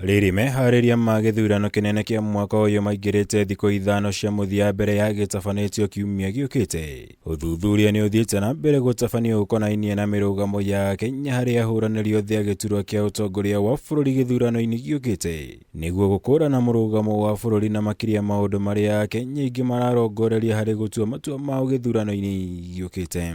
Rĩrĩ meharĩria ma gĩthurano kĩnene kĩa mwaka ũyũ maingĩrĩte thikũ ithano cia mũthia mbere ya gĩtabanĩtio kiumia gĩũkĩte. Ũthuthuria nĩ ũthiĩte na mbere gũtabanio ũkonainie na mĩrũgamo ya Kenya harĩ ahũranĩri othe a gĩturwa kĩa ũtongoria wa bũrũri gĩthurano-inĩ gĩũkĩte nĩguo gũkũrana mũrũgamo wa bũrũri na makĩria maũndũ marĩa Akenya aingĩ mararongoreria harĩ gũtua matua mao gĩthurano-inĩ gĩũkĩte.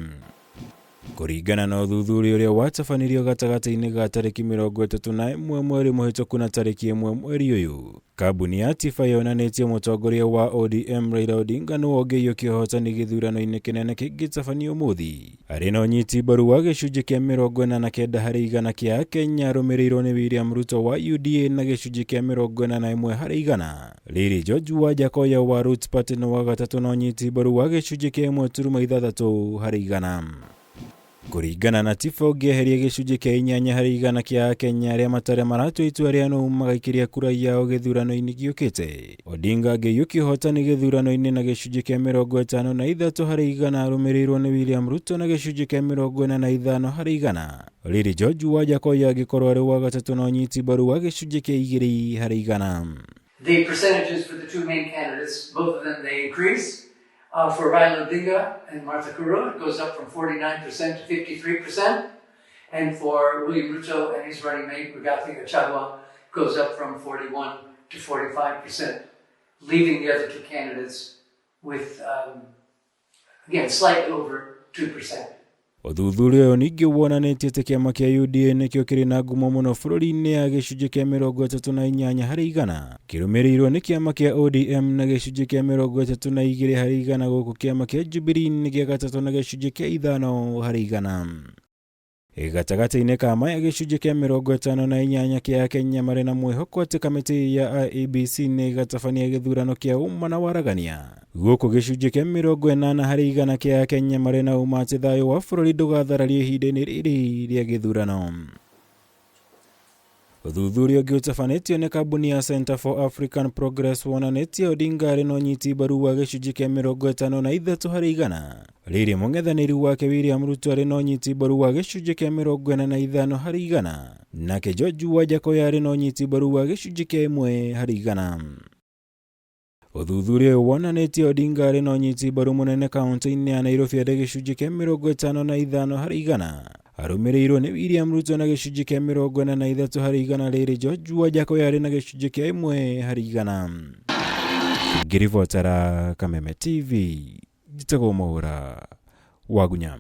Kũringana na ũthuthuria ũrĩa watabanirio gatagatĩ-inĩ ga tarĩki 31 mweri mũhĩtũku na tarĩki 1 mweri ũyũ, kambuni ya Tifa yonanĩtie mũtongoria wa ODM Raila Odinga nĩwe ũngĩiyũkia ũhotani gĩthurano-inĩ kĩnene kĩngĩtabanio ũmũthĩ. Arĩ na ũnyiti mbaru wa gĩcunjĩ kĩa 49 harĩ igana kĩa Akenya arũmĩrĩirwo nĩ William Ruto wa UDA na gĩcunjĩ kĩa 41 harĩ igana. Rĩrĩ George Wajackoyah wa Roots Party nĩ wa gatatũ na ũnyiti mbaru wa gĩcunjĩ kĩa 1.6 harĩ igana. Kũringana na Tifa ũngĩeheria gĩcunjĩ kĩa 8 harĩ igana kĩa Akenya arĩa matarĩ maratua itua rĩa nũ magaikĩria kura yao gĩthurano-inĩ gĩũkĩte, Odinga angĩiyũkia ũhotani gĩthurano-inĩ na gĩcunjĩ kĩa 53 harĩ igana arũmĩrĩirwo nĩ William Ruto na gĩcunjĩ kĩa 45 harĩ igana. Rĩrĩ George Wajackoyah angĩkorwo arĩ wa gatatũ na ũnyiti mbaru wa gĩcunjĩ kĩa 2 harĩ igana. The percentages for the two main candidates, both of them, they increase. For Raila Odinga and Martha Karua, it goes up from 49% to 53%. And for William Ruto and his running mate, Rigathi Gachagua, goes up from 41 to 45%, leaving the other two candidates with, again, slightly over 2%. Ũthuthuria ũyũ ningĩ wonanĩtie atĩ kĩama kĩa UDA nĩkĩo kĩrĩ na ngumo mũno bũrũri-inĩ ya gĩcunjĩ kĩa 38 harĩ igana, kĩrũmĩrĩirwo nĩ kĩama kĩa ODM na gĩcunjĩ kĩa 32 harĩ igana gũkũ kĩama kĩa Jubilee nĩ gĩa gatatũ na gĩcunjĩ kĩa 5 harĩ igana. Gatagatĩ-inĩ ka maya gĩcunjĩ kĩa 58 kĩa Akenya marĩ na mwĩhoko atĩ kamĩtĩ ya IEBC nĩ ĩgatabania gĩthurano kĩa ũma na waragania. Gũkũ gĩcunjĩ kĩa 80 harĩ igana kĩa Akenya marĩ na ũma atĩ thayũ wa bũrũri ndũgatharario ihinda-inĩ rĩrĩ rĩa gĩthurano. Ũthuthuria ũngĩ ũtabanĩtio nĩ kambuni ya Center for African Progress wonanĩtie Odinga arĩ na ũnyiti mbaru wa gĩcunjĩ kĩa 53 harĩ igana. Rĩrĩ mũng'ethanĩri wake William Ruto arĩ na ũnyiti mbaru wa gĩcunjĩ kĩa 45 harĩ igana, nake George Wajackoyah arĩ na ũnyiti mbaru wa gĩcunjĩ kĩa 1 harĩ igana. Ũthuthuria ũyũ wonanĩtie Odinga arĩ na ũnyiti mbaru mũnene kaunti-inĩ ya Nairobi arĩ gĩcunjĩ kĩa 55 harĩ igana, arũmĩrĩirwo nĩ William Ruto na gĩcunjĩ kĩa 43 harĩ igana, rĩrĩ George Wajackoyah arĩ na gĩcunjĩ kĩa 1 harĩ igana. Ngĩribotera Kameme TV, njĩtagwo Mwaũra Wagunya.